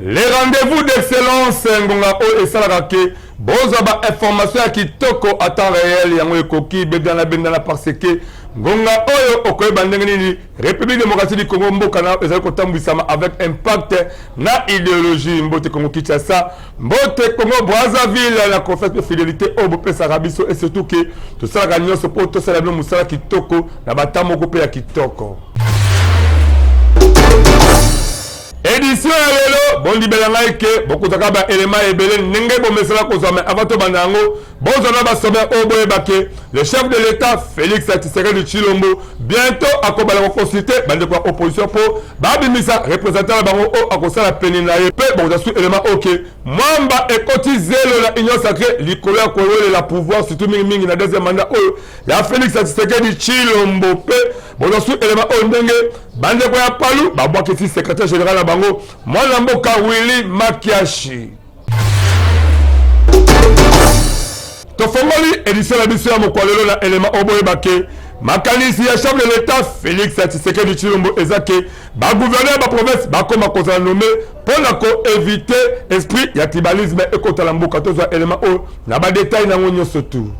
Les rendez-vous d'excellence ngonga oyo esalaka ke bozwa ba information ya kitoko à temps réel yango ekoki bendana bendana parce que ngonga oyo okoyeba ndenge nini République démocratique du Congo mboka na ezali kotambwisama avec impact na idéologie. Mbote Congo Kinshasa, mbote Congo Brazzaville, na confiance mpe fidélité oyo bopesaka biso et surtout ke tosalaka nyonso mpo tosala bino mosala kitoko na bata moko mpe ya kitoko. Edition ya lelo bondibela ngai ke bokozwaka ba elema ebele ndenge bomesana kozwa, mais avant tobanda yango bozwa na basommaire oyo boyeba ke le chef de l'État Félix Tshisekedi Tshilombo bientôt akobanda koconsulte bandeko ya opposition mpo babimisa représentant na bango oyo akosala pene na ye. Mpe bokozwa su elema oyo ke mwamba ekoti zelo na Union sacrée likolo ya kowelela pouvoir, surtout mingimingi na deuxième mandat oyo ya Félix Tshisekedi Tshilombo. Mpe bozwa su elema oyo ndenge bandeko ya Palu babwakisi secrétaire général na bango mwana mboka Willy Makiashi. Tofongoli édition na biso ya mokolo lelo na elema oyo boyeba ke makanisi ya chef de l'État Félix Tshisekedi Tshilombo eza ke bagouverneur ya baprovince bakoma kozala nommé mpo na koevite esprit ya tribalisme ekotala mboka. Tozwa elema oyo na badetail nango nyonso tu.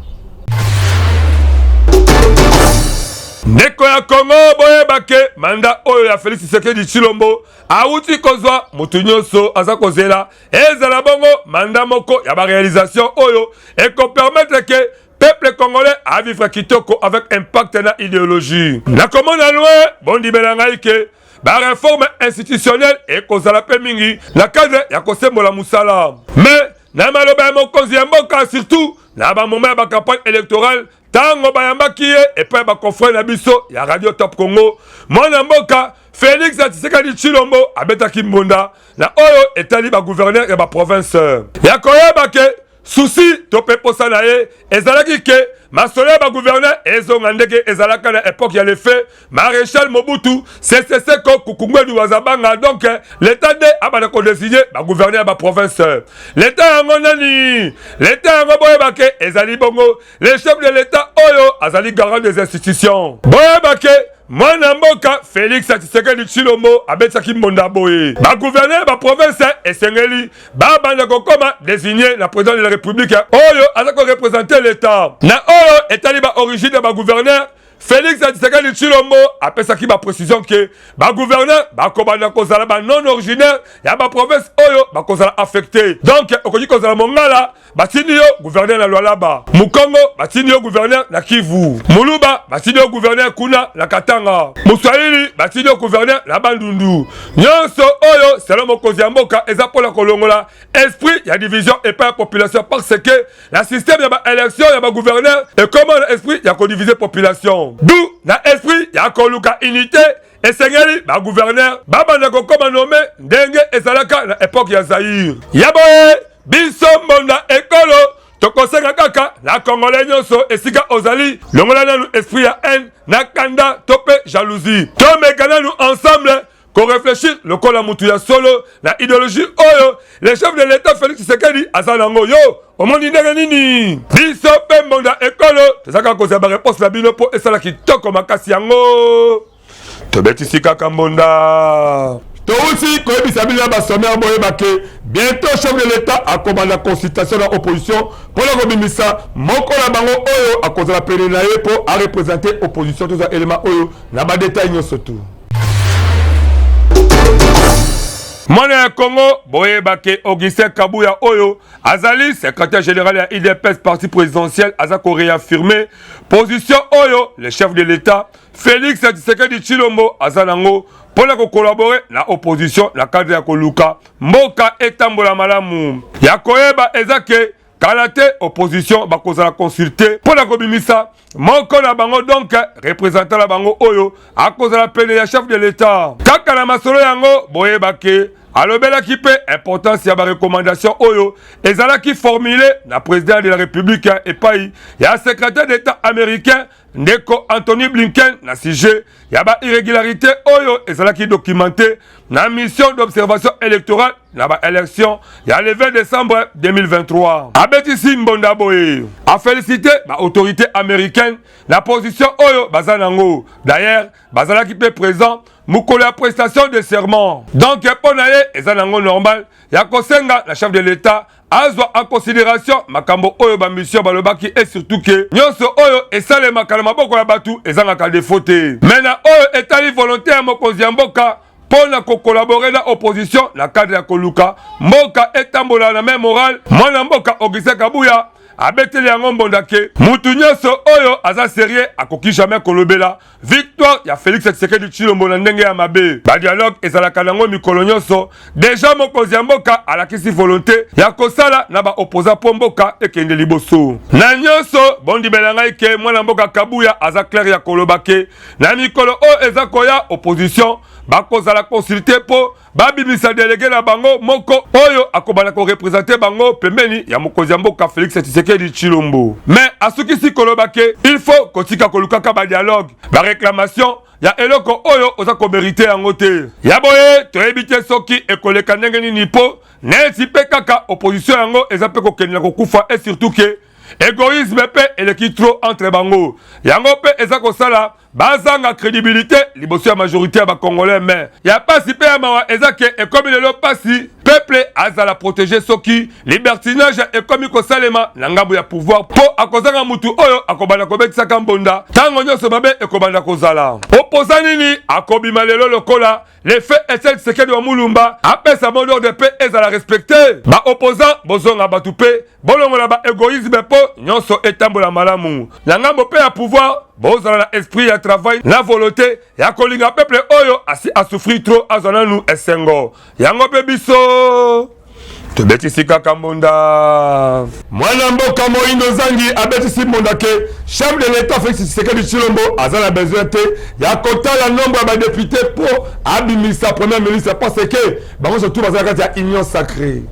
Ndeko ya Congo, boyeba ke manda oyo ya Félix Tshisekedi Tshilombo awuti kozwa, motu nyonso aza kozela ezala bongo manda moko ya baréalisation oyo ekopermettre ke peuple congolais avivre kitoko avec impact na idéologie. Nakomona loin, bondimela ngai ke bareforme institutionnelle ekozala mpe mingi na cadre ya kosembola mosala. Mais na maloba ya mokonzi ya mboka, surtout na bamoma ya bacampagne électorale, ntango bayambaki ye epai ya baconfrère na biso ya Radio Top Congo, mwana mboka Félix Tshisekedi Tshilombo abetaki mbonda na oyo etali bagouverneur ya baprovince. Ya koyeba ke susi to mpe posa na ye ezalaki ke masolo ya bagouverneur ezonga ndenge ezalaka na époque ya lefe maréchal Mobutu Sese Seko Kuku Ngbendu Wazabanga. Donc l'État nde abanda kodésigne bagouverneur ya baprovince. L'État yango nani? L'État yango, boyeba ke ezali bongo le chef de l'État oyo azali garant des institutions. Boyeba ke mwana mboka Félix Tshisekedi Tshilombo abetisaki mbonda boye: bagouverneur baprovince esengeli babanda kokoma désigné na président de la République oyo aza koreprésente l'État. Na oyo etali baorigine ya bagouverneur, Félix Tshisekedi Tshilombo apesaki baprécision ke bagouverneur bakobanda kozala banon originaire ya baprovince oyo bakozala affecté. Donc okoki kozala Mongala, batindi yo gouverneur na Lualaba; Mokongo, batindi yo gouverneur na Kivu; Moluba, batindi yo gouverneur kuna na Katanga; Moswahili, batindi yo gouverneur na Bandundu. Nyonso oyo, selon mokonzi ya mboka, eza mpona kolongola esprit ya division epai ya population, parce que na système ya baélection ya bagouverneur ekoma na esprit ya kodivise population. Du na esprit ya koluka unité, esengeli bagouverneur babanda kokoma nommé ndenge ezalaka na époque ya Zaïre. Ya boye, biso mbonda ekolo tokosenga kaka na Congolais nyonso esika ozali, longola nanu esprit ya haine na kanda to mpe jalousie. Tomeka nanu ensemble korefléchir lokola mutu ya solo na idéologie oyo le chef de l'État Félix Tshisekedi aza nango. Yo omoni ndenge nini? Biso mpe mbonda ekolo tozalaka kozala baréponse na bino mpo esala kitoko makasi. Yango tobetisi kaka mbonda. Touti koyebisa bino ya basommaire, boyeba ke bientôt chef de l'État akobanda consultation na opposition mpona kobimisa moko na bango oyo akozala pene na ye mpo areprésente opposition. Tozwa elema oyo na badetail nyonso tu. Mwana ya Congo, boyeba ke Augustin Kabuya oyo azali secrétaire général ya UDPS, parti présidentiel, aza koréaffirme position oyo le chef de l'État Félix Tshisekedi Tshilombo aza nango mpona kokolabore na opposition na cadre ya koluka mboka etambola malamu. Ya koyeba eza ke kala te opposition bakozala consulte mpo na kobimisa moko na bango, donc représentant na bango oyo akozala pene ya chef de l'État. Kaka na masolo yango, boyeba ke Alobelaki mpe importance ya ba recommandations oyo ezalaki formule na president de la Republique epai ya secretaire d'Etat americain ndeko Anthony Blinken na sujet ya ba irregularité oyo ezalaki documenté na mission d'observation électorale na ba élection ya le 20 décembre 2023. Abetisi mbonda boye, a félicité ba autorités américaines na position oyo baza nango. D'ailleurs, bazalaki mpe présent mokolo ya prestation de serment. Donc mpo na ye eza nango normal ya kosenga na chef de l'État azwa en considération makambo oyo bamission balobaki, et surtout ke nyonso oyo esalemaka na maboko ya bato ezangaka défaut te. Mais na oyo etali volonté ya mokonzi ya mboka mpo na kocollaborer na opposition na cadre ya koluka mboka etambola na même moral, mwana mboka Augustin Kabuya abeteli yango mbonda ke mutu nyonso oyo aza sérieux akoki jamais kolobela victoire ya Félix Tshisekedi Tshilombo na ndenge ya mabe. Badialogue ezalaka nango mikolo nyonso. Déjà mokonzi ya mboka alakisi volonté ya kosala na baopposant mpo mboka ekende liboso. Na nyonso, bondimela ngai ke mwana mboka Kabuya aza clair ya koloba ke na mikolo oyo eza koya, opposition bakozala consulté mpo babimisa délégué na bango moko oyo akobanda koreprésenter bango pembeni ya mokonzi ya mboka Félix Tshisekedi Tshilombo. Mais asukisi koloba ke il faut kotika kolukaka badialogue, baréclamation ya eloko oyo oza komériter yango te. Ya boye, toyebi te soki ekoleka ndenge nini, mpo neti mpe kaka opposition yango eza mpe kokende na kokufa, et surtout ke égoïsme mpe eleki trop entre bango. Yango mpe eza kosala bazanga crédibilité liboso ya majorité ya bacongolais. Mais ya pasi mpe ya mawa eza ke ekomi lelo pasi peuple azala protégé soki libertinage ekomi kosalema na ngambo ya pouvoir, mpo akozanga mutu oyo akobanda kobetisaka mbonda ntango nyonso mabe ekobanda kozala. Oposa nini akobima lelo lokola le feu Etienne Tshisekedi wa Mulumba apesa mot d'ordre mpe ezala respecté. Baopposant, bozonga bato mpe bolongola baégoïsme mpo nyonso etambola malamu. Na ngambo mpe ya pouvoir, bozala na esprit ya travail na volonté ya kolinga peuple oyo asi asouffrir trop azwa nanu esengo. Yango mpe biso tobetisi kaka mbonda. Mwana mboka Moyindo Nzangi abetisi mbonda ke chef de l'État Félix Tshisekedi Tshilombo aza na besoin te ya kotala nombre ya badéputé mpo abimisa premier ministre, parce que bango surtout baza na kati ya Union sacrée.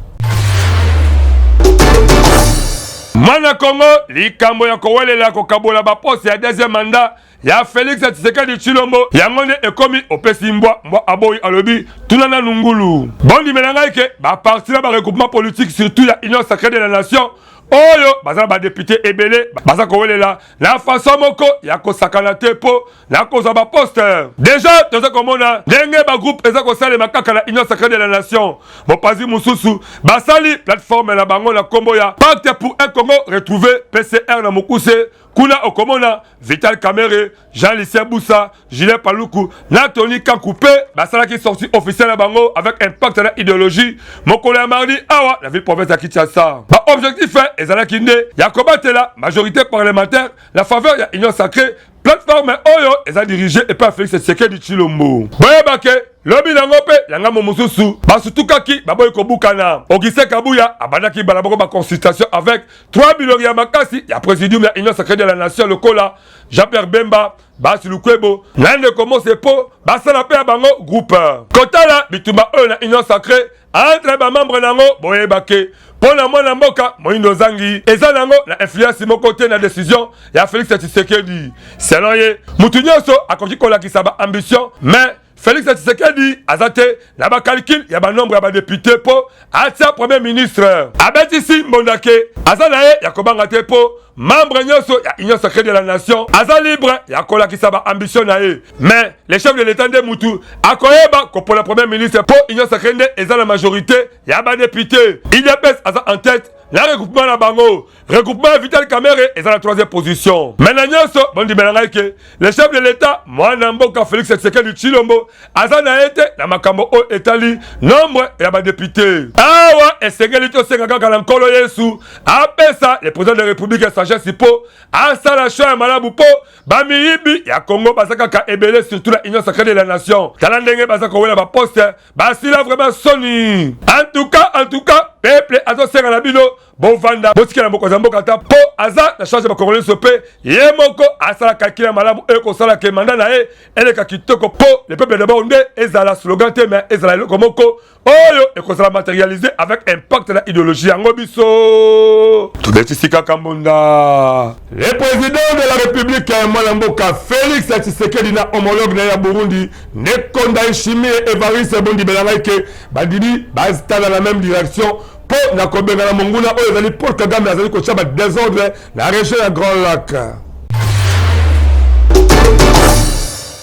Mwana Kongo, likambo ya kowelela kokabola baposte ya deuxième mandat ya Félix Tshisekedi Tshilombo, yango nde ekomi opesi mbwa, mbwa aboyi, alobi tuna nanu ngulu. Bondimela ngai ke baparti na baregroupement politique, surtout ya Union sacrée de la nation, oyo baza na badéputé ebele, baza kowelela na façon moko ya kosakana te mpo na kozwa baposte. Déjà toza komona ndenge bagroupe eza kosalema kaka na Union sacrée de la nation. Mopanzi mosusu, basali plateforme na bango na nkombo ya Pacte pour un Congo retrouvé, PCR na mokuse. Kuna okomona Vital Kamerhe, Jean Lucien Busa, Julien Paluku na Tony Kanku, mpe basalaki sortie officielle na bango avec impact na idéologie mokolo ya mardi awa na ville province ya Kinshasa. Baobjectif ezalaki nde ya kobatela majorité parlementaire na faveur ya Union sacrée, plateforme oyo eza dirigé epai ya Félix Tshisekedi Tshilombo. Boyebake lobi nango mpe ya ngambo mosusu, basutukaki, baboyi kobukana. Augustin Kabuya abandaki mbala moko baconsultation avec trois bilongi ya makasi ya présidium ya Union sacrée de la nation, lokola Jean-Pierre Bemba, Basi Lukwebo na ndeko Mose, mpo basala mpe ya bango groupe. Kotala bitumba oyo na Union sacrée entre bamembre nango, boyebake mpo na mwana mboka Moyindo Nzangi, eza nango na influence moko te na décision ya Félix Tshisekedi. Selon ye, mutu nyonso akoki kolakisa baambition, mais Félix Tshisekedi aza te na bacalcul ya banombre ya badéputé mpo atia premier ministre. Abetisi mbondake aza na ye ya kobanga te, mpo membre nyonso ya Union sacrée de la nation aza libre ya kolakisa baambition na ye, mais le chef de l'État nde mutu akoyeba kopola premier ministre, mpo Union sacrée nde eza na majorité ya badéputé. UDPS aza en tête na regroupement na bango. Regroupement ya Vital Kamerhe eza na troisième position. Mais na nyonso, bondimela ngai ke le chef de l'État, mwana mboka Félix Tshisekedi Tshilombo, aza na ye te na makambo oyo etali nombre ya badéputé. Awa esengeli tosenga kaka na Nkolo Yesu apesa le président de la République ya sagesse mpo asala choix ya malamu, mpo bamiyibi ya Congo baza kaka ebele, surtout la Union sacrée de la nation. Tala ndenge baza kowela baposte, basila vraiment soni. En tout cas, en tout cas. Peuple azosenga na bino bovanda, botikela mokonzi ya mboka ata mpo aza na charge ya bakongole nyonso, mpe ye moko asala calcul ya malamu oyo ekosala ke mandat na ye eleka kitoko, mpo le peuple d'abord nde ezala slogan te, mais ezala eloko moko oyo ekozala materialise avec impact na idéologie yango. Biso tobetisi kaka mbonda. Le président de la République, mwana mboka Félix Tshisekedi, na homologue na ye ya Burundi, ndeko Ndayishimiye Evariste, bondimela ngai ke bandimi batala na même direction mpo na kobengana monguna oyo ezali Paul Kagame, azali kotia badésordre na région ya Grands Lacs.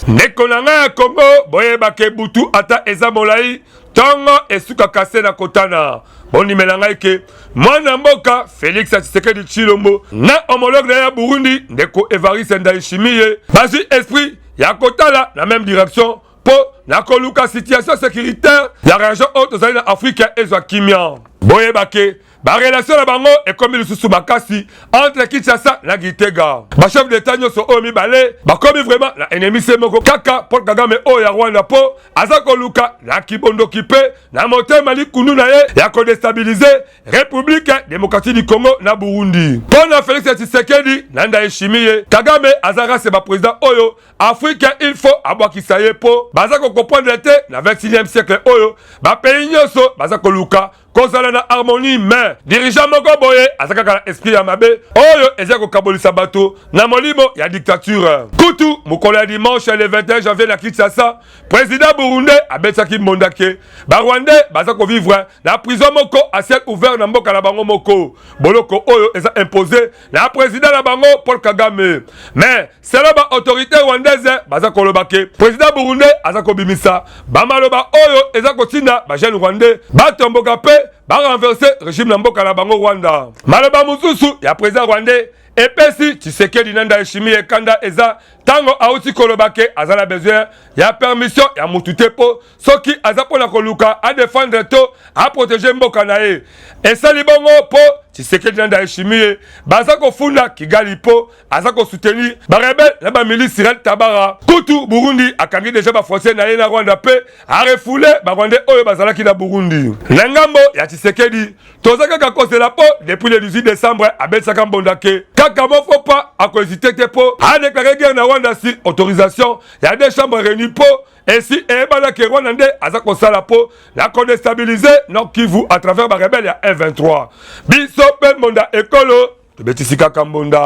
Ndeko na ngai ya Kongo, boyebake butu ata eza molai, ntongo esukaka se na kotana. Bondimela ngai ke mwana mboka Félix Tshisekedi Tshilombo na homologue na ye ya Burundi, ndeko Evariste Ndayishimiye, bazwi esprit ya kotala na même direction mpo na koluka situation sécuritaire ya région oyo tozali na Afrika ezwa kimia. Boyeba ke barelation na bango ekomi lisusu makasi entre Kinshasa na Gitega. Bachef d'État nyonso oyo mibale bakomi vraiment na ennemi se moko kaka, Paul Kagame oyo ya Rwanda, mpo aza koluka na kibondoki mpe na motema likundu na ye ya kodéstabiliser République démocratique du Congo na Burundi. Mpo na Félix Tshisekedi na Ndayishimiye, Kagame aza race baprésident oyo Afrique il faut abwakisa ye, mpo baza kocomprendre te na 21e siècle oyo bapays nyonso baza koluka kozala na harmonie, mais dirigeant moko boye aza kaka na esprit ya mabe oyo eza kokabolisa bato na molimo ya dictature. Kutu mokolo ya dimanche le 21 janvier na Kinshasa, président burundais abetisaki mbonda ke Barwandais baza kovivre na prison moko à ciel ouvert na mboka na bango moko, boloko oyo eza imposé na président na bango Paul Kagame. Mais selon baautorité rwandaise, baza koloba ke président burundais aza kobimisa bamaloba oyo eza kotinda bajeune rwandais batomboka mpe barenverser régime na mboka na bango Rwanda. Maloba mosusu ya président rwandais epesi Tshisekedi na Ndayishimiye ekanda eza ntango auti koloba ke aza na besoin ya permission ya mutu te, mpo soki aza mpona koluka adéfendre to aprotéger mboka na ye. Esali bongo mpo Tshisekedi na Ndayishimiye baza kofunda Kigali mpo aza kosoutenir barebelles na bamilice Red Tabara. Kutu Burundi akangi déjà bafrontière na ye na Rwanda mpe arefouler Barwandais oyo bazalaki na Burundi. Na ngambo ya Tshisekedi, toza kaka kozela, mpo depuis le 18 décembre abetisaka mbonda ke kaka mofo pa akohésiter te mpo adéclarer guerre na Rwanda sur autorisation ya deux chambres réunies, mpo esi eyebanaki Rwanda nde aza kosala mpo na kodéstabiliser Nord Kivu à travers barebelles ya 123. Biso mpe mbonda ekolo tobetisi kaka mbonda.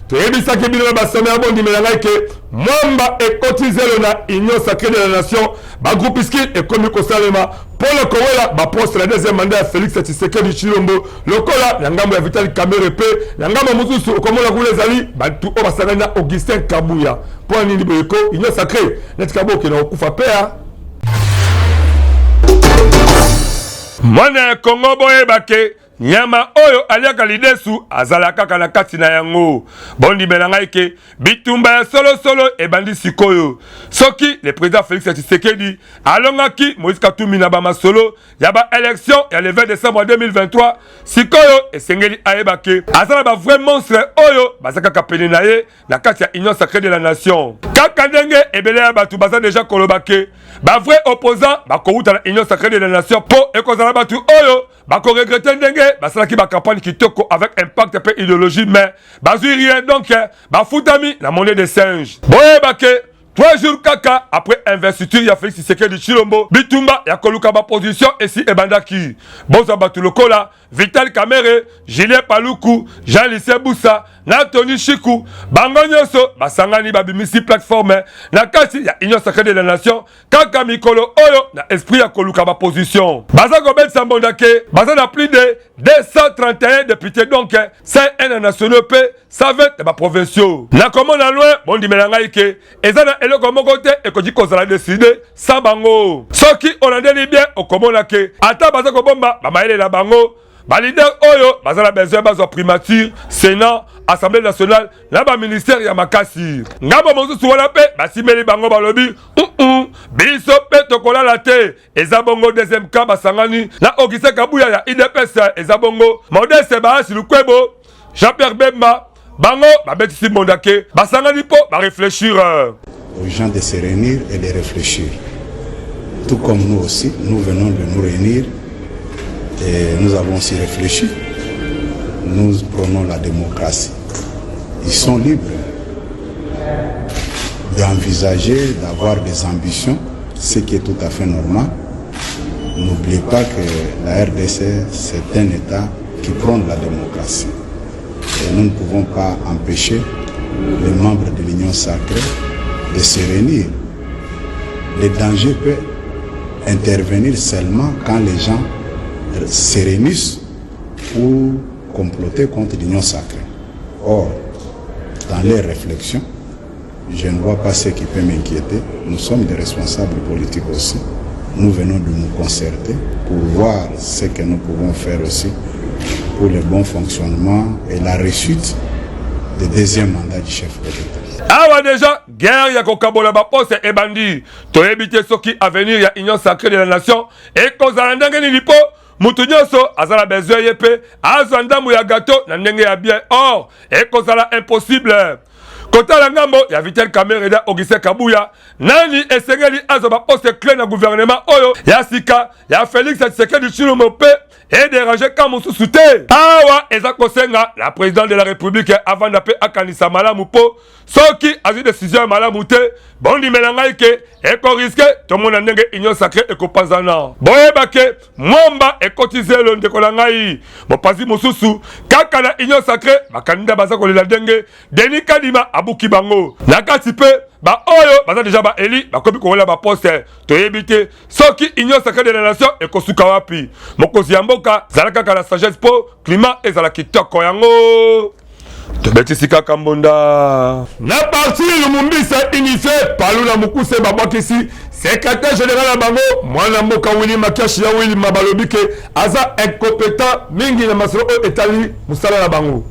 Toyebisaki bino na basome ya bondimela ngai ke mwamba ekoti zelo na Union sacrée de la Nation. Bagroupuscule ekomi kosalema mpona kowela baposte na deuxième mandat ya Félix Tshisekedi Tshilombo, lokola na ngambo ya Vital Kamerhe, mpe na ngambo mosusu okomona kuna ezali bato oyo basangani na Augustin Kabuya. Mpo na nini boye ko Union sacrée neti kaboya okende kokufa mpe ya mwana ya Kongo? Boyeba ke nyama oyo aliaka lidesu azala kaka na kati na yango. Bondimela ngai ke bitumba ya solosolo ebandi sikoyo. Soki le président Félix Tshisekedi alongaki Moïse Katumbi na bamasolo ya baélection ya le 20 décembre 2023, sikoyo esengeli ayeba ke aza na bavrai monstre oyo baza kaka pene na ye na kati ya Union sacrée de la Nation. Kaka ndenge ebele ya bato baza déjà koloba ke bavrai opposant bakowuta na Union sacrée de la Nation, mpo ekozala bato oyo bakoregretter ndenge basalaki bacampagne kitoko avec impact mpe idéologie, mais bazwi rien, donc bafutami na monnaie de singe. Boyeba ke 3 jours kaka après investiture ya Félix Tshisekedi Tshilombo, bitumba ya koluka baposition esi ebandaki. Bozwa bato lokola Vital Kamerhe, Julien Paluku, Jean Lucien Busa na Tony Shiku, bango nyonso basangani, babimisi plateforme na kati ya Union sacrée de la Nation kaka mikolo oyo na esprit ya koluka baposition. Baza kobetisa mbonda ke baza na plus de 231 députés, donc 101 na nationaux mpe 120 na baprovinciaux. Nakomona loin, bondimela ngai ke eza na eloko moko te ekoki kozala décidé sans bango. Soki olandeli bien, okomona ke ata baza kobomba bamayele na bango, baleader oyo baza na besoin bazwa primature, Sénat, Assemblée nationale na baministère ya makasi. Ngambo mosusu wana mpe basimeli bango, balobi biso mpe tokolala te. Eza bongo deuxième camp basangani na Augustin Kabuya ya UDPS, eza bongo Modeste Bahati Lukwebo, Jean-Pierre Bemba. Bango babetisi mbonda ke basangani mpo baréfléchir. Aux gens de se réunir et de réfléchir. Tout comme nous aussi, nous venons de nous réunir. Et nous avons aussi réfléchi. Nous prenons la démocratie. Ils sont libres d'envisager, d'avoir des ambitions, ce qui est tout à fait normal. N'oubliez pas que la RDC, c'est un État qui prône la démocratie. Et nous ne pouvons pas empêcher les membres de l'Union sacrée de se réunir. Le danger peut intervenir seulement quand les gens se réunissent pour comploter contre l'Union sacrée. Or, dans les réflexions, je ne vois pas ce qui peut m'inquiéter. Nous sommes des responsables politiques aussi. Nous venons de nous concerter pour voir ce que nous pouvons faire aussi pour le bon fonctionnement et la réussite du deuxième mandat du chef de l'État. Awa déjà guerre ya kokabola baposte ebandi, toyebi te soki avenir ya Union sacrée de la nation ekozala ndenge nini, mpo mutu nyonso aza na besoin ye mpe azwa ndambo ya gâteau na ndenge ya bien. Or ekozala impossible. Kotala ngambo ya Vital Kamerhe na Augustin Kabuya, nani esengeli azwa baposte clé na gouvernement oyo ya sika ya Félix Tshisekedi Tshilombo? Mpe edéranger ka mosusu te, awa eza kosenga na président de la République avanda mpe akanisa malamu, mpo soki azwi décision ya malamu te, bondimela ngai ke ekorisquer tomona ndenge Union sacrée ekopanzana. Boyeba ke mwamba ekoti zelo, ndeko na ngai. Mopanzi mosusu, kaka na Union sacrée, bakandida baza kolela ndenge Denis Kadima abuki bango na kati, mpe baoyo baza déjà baeli bakomi kowelela baposte. Toyebi te soki Union sacrée de la nation ekosuka wapi. Mokonzi ya mboka, zala kaka na sagesse mpo climat ezala kitoko. Yango tobetisi kaka mbonda na parti Lumumbisa unifie Palu na mokuse. Babwakisi secrétaire général na bango, mwana mboka Willy Makiashi ya Wilima. Balobi ke aza incompétent mingi na masolo oyo etali mosala na bango.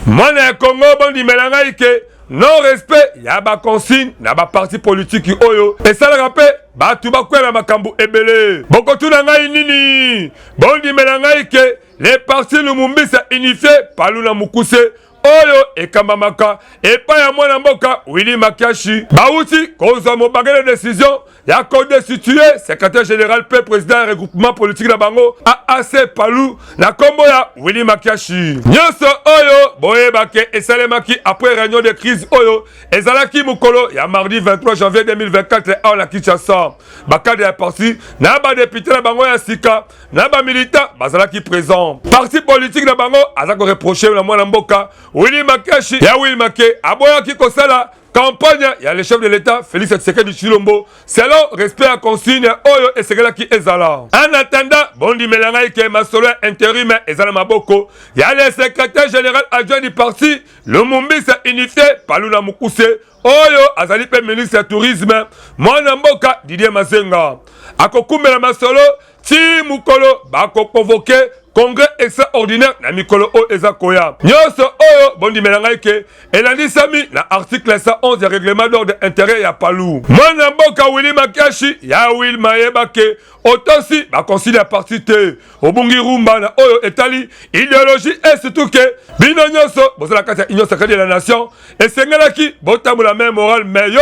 Mwana ya Kongo, bondimela ngai ke non respect ya baconsigne na baparti politiki oyo esalaka mpe bato bakwela makambo ebele. Bokotuna ngai nini? Bondimela ngai ke le parti Lumumbisa unifie Palu na mokuse oyo ekambamaka epai ya mwana mboka Willy Makiashi bauti kozwa mobangele décision ya kodestituer secrétaire général mpe président ya regroupement politique na bango AAC Palu na nkombo ya Willy Makiashi. Nyonso oyo, boyebake esalemaki après réunion de crise oyo ezalaki mokolo ya mardi 23 janvier 2024 awa na Kinshasa. Bacadre ya parti na badéputé na bango ya sika na bamilitant bazalaki présent. Parti politique na bango aza koreprocher na mwana mboka Willy Makiashi ya Willy Make aboyaki kosala campagne ya le chef de l'État Félix Tshisekedi Tshilombo selon respect ya consigne oyo esengelaki ezala. En attendant, bondimela ngai ke masolo ya intérim eza na maboko ya le secrétaire général adjoint du parti Lumumbisa unifie Palu na mokuse, oyo azali mpe ministre ya tourisme, mwana mboka Didier Mazenga. Akokumbela masolo ti mokolo bakoconvoquer congrès extraordinaire na mikolo oyo eza koya. Nyonso oyo, bondimela ngai ke elandisami na article 111 ya règlement d'ordre intérieur ya Palu. Mwana mboka Willy Makiashi ya Wil, mayeba ke otosi baconsigne ya parti te, obungi rumba na oyo etali idéologie, et surtout ke bino nyonso bozala kati ya Union sacrée de la nation, esengelaki botambola même moral, mais yo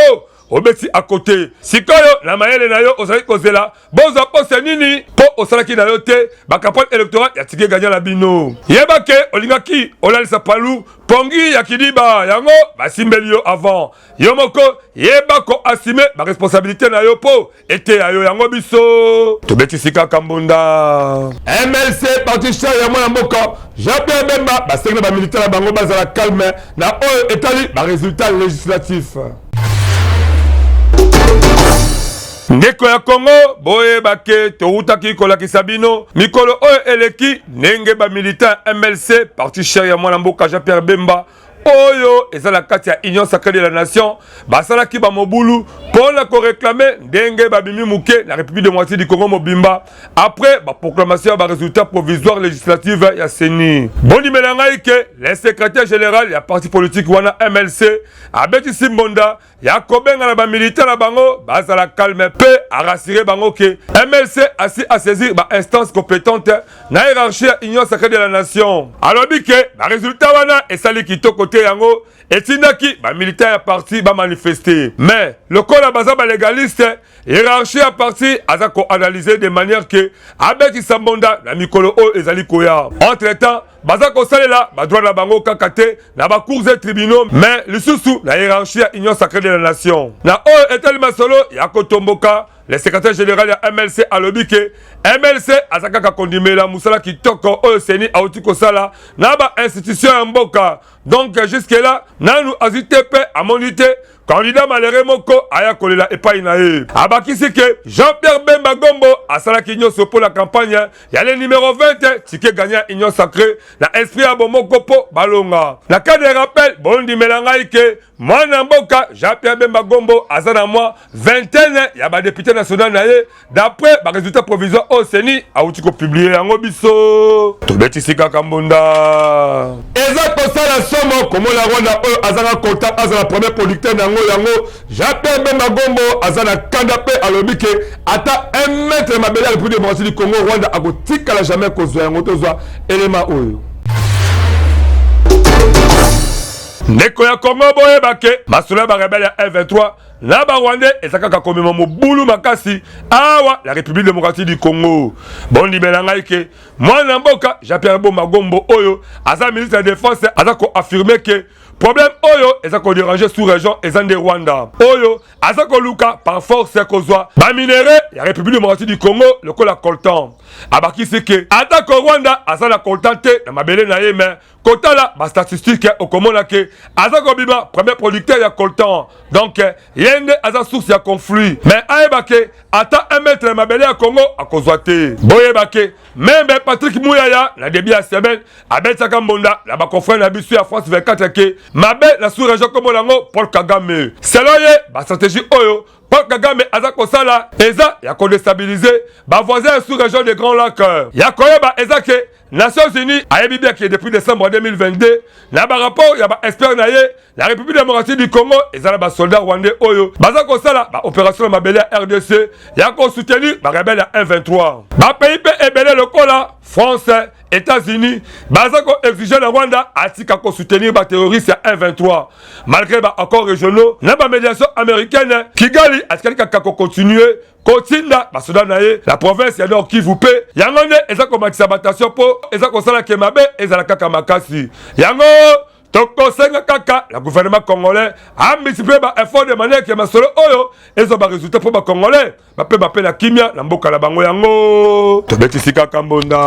obeti à côté. Sikoyo na mayele na yo, ozali kozela bozwa poste nini? Mpo osalaki na yo te bacampagne électorale ya ticket gagnant na bino. Yeba ke olingaki olalisa Palu pongi ya kidiba, yango basimbeli yo avant. Yo moko yeba koassumer baresponsabilité na yo mpo eteya yo. Yango biso tobetisi kaka mbunda. MLC, parti cher ya mwana mboka Jean-Pierre Bemba, basengi na bamilitaire na bango bazala calme na oyo etali barésultat législatif. Ndeko ya Kongo, boyeba ke towutaki kolakisa bino mikolo oyo eleki ndenge bamilitant MLC, parti cher ya mwana mboka Jean-Pierre Bemba, oyo eza na kati ya Union sacrée de la nation, basalaki bamobulu mpo na koréclamer ndenge babimi moke na République démocratique du Congo mobimba après baproclamation ya barésultat provisoire législative ya CENI. Bondimela ngai ke le secrétaire général ya parti politique wana MLC abetisi mbonda ya kobenga na bamilitaire na bango bazala calme, mpe arassurer bango ke MLC asi asaisir bainstance compétente na hiérarchie ya Union sacrée de la nation. Alobi ke barésultat wana esali kitoko te. te yango etindaki ba militants ya parti ba manifester. Mais lokola baza ba legaliste, hiérarchie ya parti aza ko analyser de manière que abetisa mbonda na mikolo oyo ezali koya. Entre temps, baza kosalela ba droit na bango kaka te na ba cours et tribunaux, mais lisusu na hiérarchie ya Union sacrée de la nation. Na oyo etali masolo ya kotomboka, le secrétaire général ya MLC alobi ke MLC aza kaka kondimela mosala kitoko oyo CENI auti kosala na ba institution ya mboka. Donc jusque là nanu azwi te mpe amoni te candidat malheureux moko aya kolela epai na ye. Abakisi ke Jean-Pierre Bemba Gombo asalaki nyonso mpo na campagne ya le numéro 20 ticket gagnant Union sacrée na esprit ya bomoko mpo balonga. Na cas de rappel, bondimela ngai ke mwana mboka Jean-Pierre Bemba Gombo aza na mwa vingtaine ya ba député national na ye d'après ba résultat provisoire oyo CENI awuti kopublier. Yango biso tobetisi kaka mbunda. Eza kosala somo komona Rwanda oyo azanga coltan azala premier producteur na yango. Yango Jean-Pierre Bemba Gombo aza na kanda mpe alobi ke ata 1 mètre mabele ya République démocratique du Congo, Rwanda akotikala jamais kozwa yango. Tozwa elema oyo. Ndeko ya Kongo, boyeba ke masolo ya barebelles ya M23 na Barwandais eza kaka komema mobulu makasi awa la République démocratique du Congo. Bondimela ngai ke mwana mboka Jean-Pierre Bemba Gombo oyo aza ministre ya Défense aza koaffirmer ke problème oyo eza kodéranger sous région eza nde Rwanda, oyo aza koluka par force ya kozwa baminerais ya République démocratique du Congo lokola coltan. Abakisi ke atako Rwanda aza na coltan te na mabele na ye, mais kotala bastatistique, okomona ke aza kobima premier producteur ya coltan. Donc ye nde aza source ya conflit, mais ayeba ke ata 1 mètre ya mabele ya Congo akozwa te. Boyeba ke même Patrick Muyaya na début ya semaine abetisaka mbonda na baconfrère na biso ya France 24 ke mabe na sous région komona yango Paul Kagame. Selon ye, bastratégie oyo Paul Kagame aza kosala eza ya kodéstabiliser bavoisin ya sous région de Grand Lac. Ya koyeba eza ke Nations Unies ayebi bien ke depuis décembre 2022, na barapport ya baexpert na ye, la République démocratique du Congo eza na basoldat rwandais oyo baza kosala baopération na mabele ya RDC ya kosoutenir barebelles ya M23. Bapays mpe ebele lokola France, États-Unis baza koexiger na Rwanda atika kosoutenir baterroriste ya M23. Malgré baaccords régionaux na bamédiation américaine, Kigali atikali kaka kocontinuer kotinda basoda na ye na province ya Nord Kivu, mpe yango nde eza komatisa batension mpo eza kosala ke mabe ezala kaka makasi. Yango tokosenga kaka na gouvernement congolais amultiplier baeffort de manière ke masolo oyo ezwa barésultat mpo bacongolais bapema mpe na kimia na mboka na bango. Yango tobetisi kaka mbonda.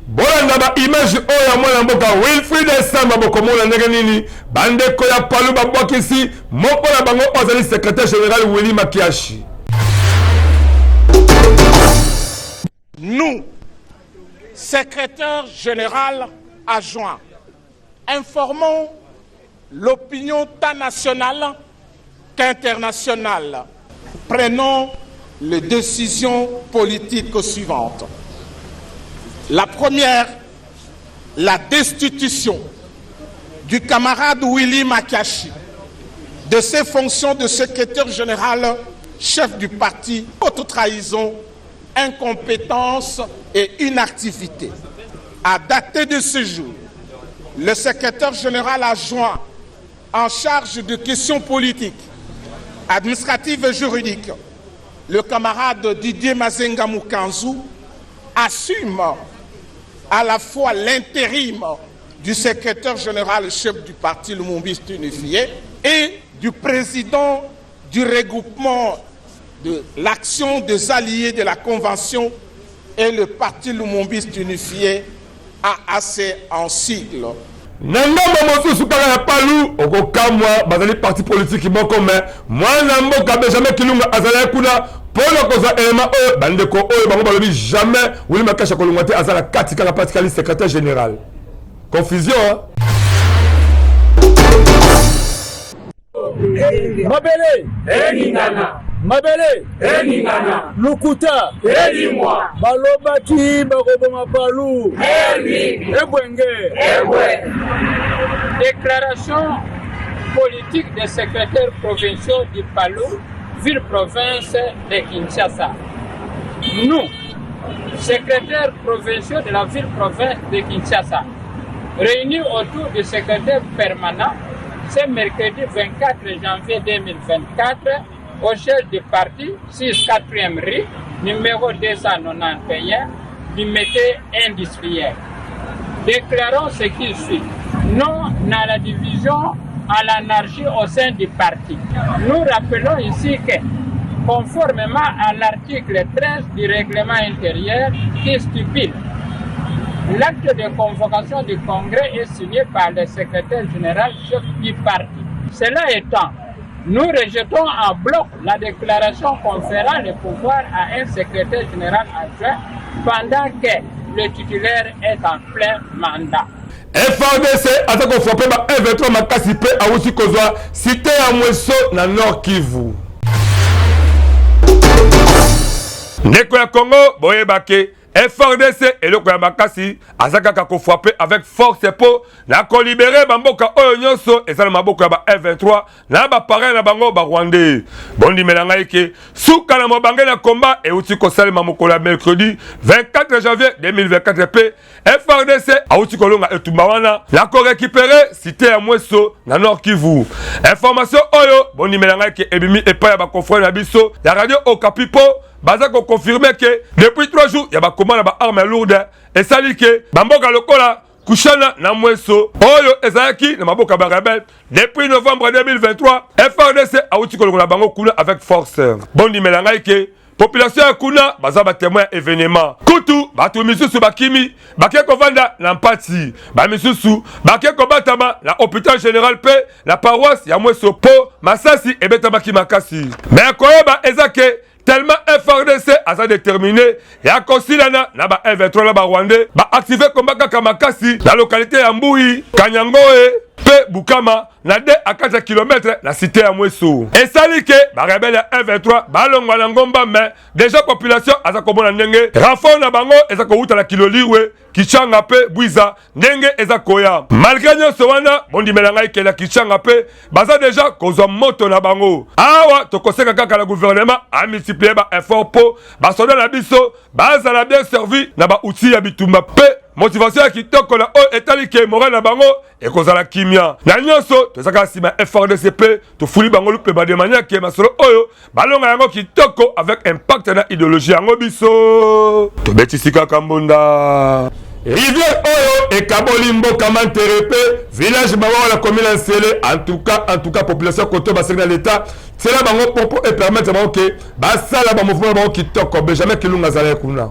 Bolanda baimage oyo ya mwana mboka Wilfrid Samba, bokomona ndenge nini bandeko ya Palu babwakisi moko na bango oyo azali secrétaire général Willy Makiashi. Nous, secrétaire général adjoint, informons l'opinion tant nationale qu'internationale. Prenons les décisions politiques suivantes. La première, la destitution du camarade Willy Makiashi de ses fonctions de secrétaire général, chef du parti, haute trahison, incompétence et inactivité. À dater de ce jour, le secrétaire général adjoint en charge de questions politiques, administratives et juridiques, le camarade Didier Mazenga Mukanzu, assume à la fois l'intérim du secrétaire général chef du parti Lumumbiste Unifié et du président du regroupement de l'action des alliés de la Convention et le parti Lumumbiste Unifié AAC en sigle. Na ngambo mosusu kaka ya Palu, okokamwa, bazali parti politique moko, mais mwana mboka Benjamin Kilunga azalaki kuna mpona kozwa elema oyo bandeko oyo bango balobi jamais Willy Makiashi akolongwa te, aza na kati kaka patikali secrétaire général. Confusion, hein? Mabele eningana, mabele eningana, lukuta elimwa, balobaki bakoboma Palu ebwenge. Déclaration politique des secrétaires provinciaux du Palu, ville-province de Kinshasa. Nous, secrétaires provinciaux de la ville-province de Kinshasa, réunis autour du secrétaire permanent ce mercredi 24 janvier 2024 au chef du parti 6 4e rue numéro 291 du métier industriel. Déclarons ce qui suit. Non à la division, à l'anarchie au sein du parti. Nous rappelons ici que, conformément à l'article 13 du règlement intérieur qui stipule L'acte de convocation du congrès est signé par le secrétaire général chef du parti. Cela étant, nous rejetons en bloc la déclaration conférant le pouvoir à un secrétaire général adjoint pendant que le titulaire est en plein mandat. FARDC aza kofrape ba M23 makasi mpe awuti kozwa cité ya Mweso na Nord Kivu. Ndeko ya Congo boyeba ke FARDC eloko ya makasi aza kaka kofrape avec force mpo na kolibere bamboka oyo nyonso eza na maboko ya ba M23 na bapareil na bango ba Rwandais. Bondimela ngai ke suka na mobange na combat euti kosalema mokolo ya mercredi 24 janvier 2024 mpe FARDC auti kolonga etumba wana na korekipere cité ya Mweso na Nord Kivu. Information oyo bondimela ngai ke ebimi epai ya baconfrère na biso ya radio Okapi mpo baza koconfirme ke depuis 3 jours ya bakoma na baarme ya lourde esali ke bamboka lokola Kushana na Mweso oyo ezalaki na maboko ya barebele depuis novembre 2023 FARDC auti kolongola bango kuna avec force. Bondimela ngai ke population ya kuna baza batemoin ya evenement. Kutu bato misusu bakimi bake kovanda na mpati, bamisusu bake kobatama na hôpital général mpe na paroisse ya Mweso mpo masasi ebetamaki makasi. Me koyeba eza ke tellement FARDC aza déterminé ya kosilana na ba M23 na ba Rwandais ba activer combat kaka makasi na localité ya Mbuyi, Kanyangoe mpe Bukama na 2 à 4 km na cité ya Mweso. Esali ke ba rebelle ya M23 balongwa na ngomba mais déjà population aza komona ndenge renfort na bango eza kowuta na Kilolirwe Kichanga mpe Bwiza ndenge eza koya. Malgre nyonso wana, bondimela ngai ke na Kichanga mpe baza deja kozwa moto na bango. Awa tokosenga kaka na gouvernement a multiplier ba effort mpo basoda na biso bazala bien servi na ba outils ya bitumba mpe motivation ya kitoko na oyo etali ke moral na bango ekozala kimia. Na nyonso toza kaka nsima ya FARDC mpe tofuli bango lupemba de manière ke masolo oyo balonga yango kitoko avec impact na idéologie yango biso tobetisi kaka mbunda. Rivière oyo ekaboli mboka Mantere mpe village Mawawa na commune ya Nsele. En tout cas population koto basengi na l'État tiela bango pont mpo e permettre bango ke basala ba mouvement na bango kitoko. Benjamin Kilunga azalaki kuna.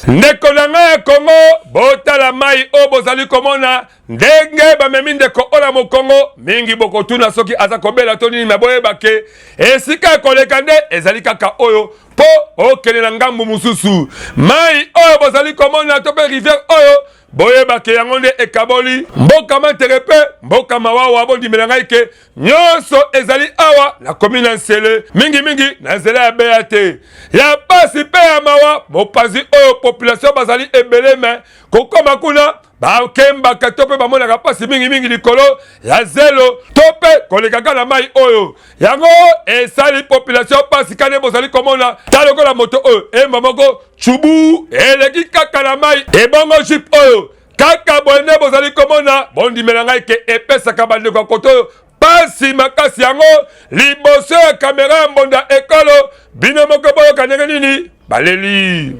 Ndeko na ngai ya Congo, botala mai oyo bozali komona ndenge bamemi ndeko oyo na mokongo. Mingi bokotuna soki aza kobela to nini, me boyeba ke esika ya koleka nde ezali kaka oyo mpo okende na ngambo mosusu. Mai oyo bozali komona to mpe rivière oyo, boyeba ke yango nde ekaboli mboka Mantere mpe mboka Mawawa. Bondimela ngai ke nyonso ezali awa na komi na Nsele, mingimingi na nzela ya beya te ya pasi mpe ya mawa. Mopanzi oyo population bazali ebele, me kokoma kuna bakembaka to mpe bamonaka mpasi mingimingi likolo ya zelo to mpe kolekaka na mai oyo. Yango esali population mpasi kane bozali komona ta lokola moto oyo emba moko cubu eleki kaka na mai, ebongo jipe oyo kaka boye nde bozali komona. Bondimela ngai ke epesaka bandeko ya koto oyo pasi makasi. Yango liboso ya kamera ya mbonda ekolo, bino moko boyoka ndenge nini baleli.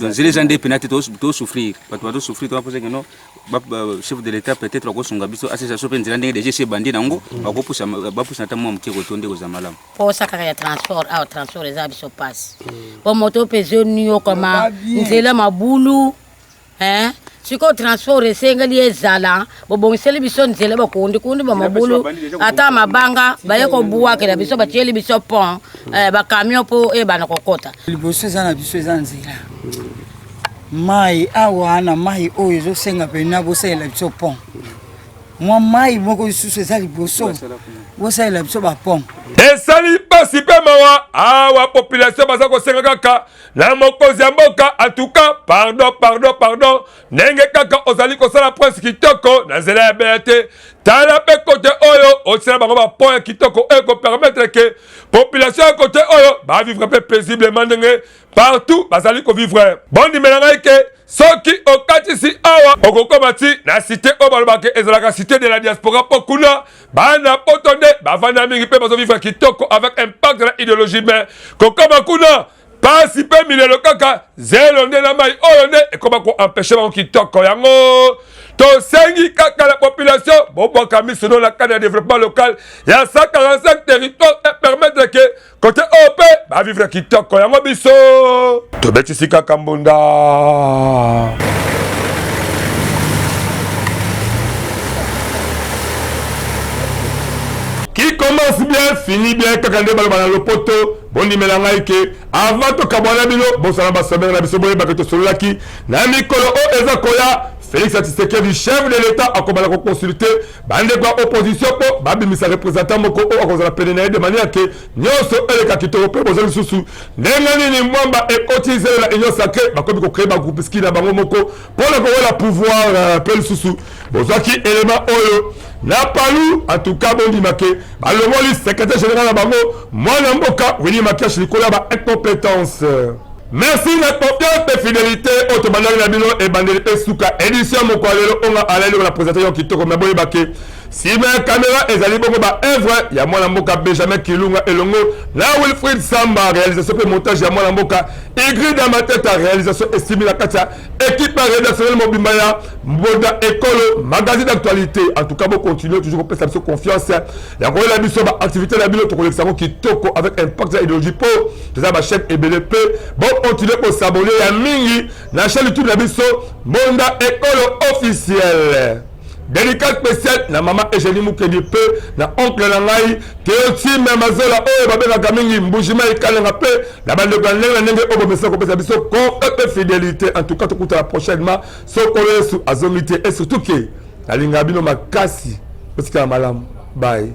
Nzela eza nde pena te, tosouffrir, bato bazosouffrir. Tobaposa keno chef de l'État peut-être akosunga biso, asesa so mpe nzela ndenge deja esi ebandi nango, bakopusa bapusa ata mwa moke koto nde kozala malamu. Posa kaka ya transport awa, transport eza biso pasi po moto mpe ezoniokama, nzela mabulu hein. Sikoyo transport esengeli ezala, bobongiseli biso nzela, bakundikundi bamabulu ata mabanga baye kobuakela biso, batieli biso pont, bacamion mpo eyebana kokota. Liboso eza na biso eza nzela mai awa na mai oyo ezosenga mpena bosalela biso pont, mwa mai moko lisusu eza liboso, bosalela biso bapont. Esali mpasi mpe mawa awa, population baza kosenga kaka na mokonzi ya mboka, en tout cas pardon, pardon, pardon, ndenge kaka ozali kosala prince kitoko na nzela ya beya te, tala mpe kote oyo otiela bango bapont ya kitoko oyo ekopermettre ke Population ya kote oyo bavivre mpe paisiblement ndenge partout bazali kovivre. Bondimela ngai ke soki okatisi awa okokoma ti na cité oyo balobaka ezalaka cité de la diaspora, mpo kuna bana poto nde bavanda mingi mpe bazovivre kitoko avec impact na idéologie. Mais kokoma kuna pasi mpe milelo kaka zelo nde na mai oyo nde ekoma koempeshe bango kitoko. Yango tosengi kaka na population bobwaka miso no na cadre ya développement local ya 145 territoire e permettre ke kote oyo mpe bavivre kitoko. Yango biso tobetisi kaka mbunda. Qui commence bien finit bien, kaka nde baloba na lopoto. Bondimela ngai ke avant tokabwana bino bosala basomere na biso, boyebake tosololaki na mikolo oyo eza koya. Félix Tshisekedi, chef de l'État, akobanda koconsulte bandeko ya opposition mpo babimisa représentant moko oyo akozala pene na ye, de manière ke nyonso eleka kitoko. Mpe boza lisusu ndenge nini mwamba ekoti zelo na Union sacrée, bakomi kocréer bagroupuscule na bango moko mpona kowela pouvoir. Mpe lisusu bozwaki élément oyo na Palu. En tout cas, bondima ke balongoli secrétaire général na bango, mwana mboka Willy Makiash, likolo ya baincompétence. Merci na confiance mpe fidélité oyo tobandaki na bino ebandeli mpe suka édition moko ya lelo. Onga alali na présentation kitoko, me boyeba ke nsima ya caméra ezali bongo baœuvre ya mwana mboka Benjamin Kilunga elongo na Wilfrid Samba, réalisation mpe montage ya mwana mboka Igrida Mateta, réalisation esimi na kati ya équipe rédactionnelle mobimba ya Mboda Ekolo, magazine d'actualité. En tout cas, bocontinue toujours kopesa biso confiance ya koyela biso baactivité na bino, tokolekisa yango kitoko avec impact ya idéologie, mpo toza bachaîne ebele. Mpe bocontinue kos'abonner ya mingi na chaîne YouTube na biso, Mbonda Ekolo officiel. Dédicace spéciale na mama Eugénie Mukedi mpe na oncle na ngai Teotime Mazola oyo babengaka mingi Mbujima Ekalenga, mpe na bandeko ya ndenge na ndenge oyo bomesana kopesa biso confiance mpe fidélité. En tout cas, tokutana prochainement sokolo Yesu azongi te. Et surtout ke nalingaka bino makasi, botikala malamu, bye.